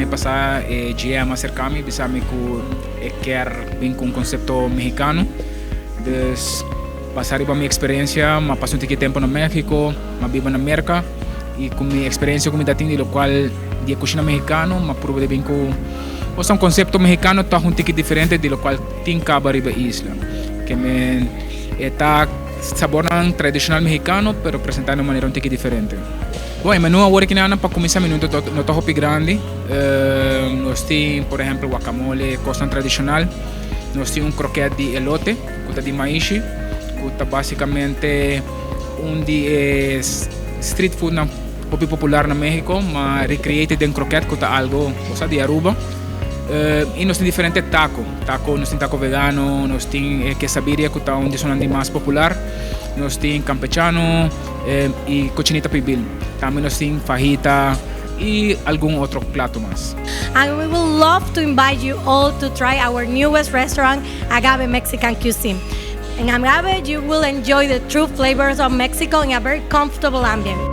Aña pasa e GM a acerca mi, bisa mi cu e kier bin cu un concepto Mexicano. Dus basa riba mi experiencia, m'a pasa un tiki tempo na Mexico, m'a biba na Merca y cu mi experiencia cu mi ta tin di locual di e cushina Mexicano, m'a prueba di bin cu un concepto Mexicano toch un tiki diferente di locual tin caba riba isla. Kiermen e ta sabornan tradicional Mexicano, pero presenta di un manera un tiki diferente. Bon, e menu awor aki pa cuminsa, menu no ta hopi grandi. Nos tin, por ehempel, guacamole, cos tradicional. Nos tin un croquette di elote, cu ta di maishi, cu ta basicamente un di street food nan hopi popular na Mexico, ma recreated den croquette, cu ta algo, osea, di Aruba. Y nos tin diferente taco. Taco, nos tin taco vegano, nos tin quesabirria, cu ta un di e mas popular. Nos tin campechano y cochinita pibil. Tambe nos tin fajita y algun otro plato mas. And we would love to invite you all to try our newest restaurant, Agave Mexican Cuisine. In Agave, you will enjoy the true flavors of Mexico in a very comfortable ambience.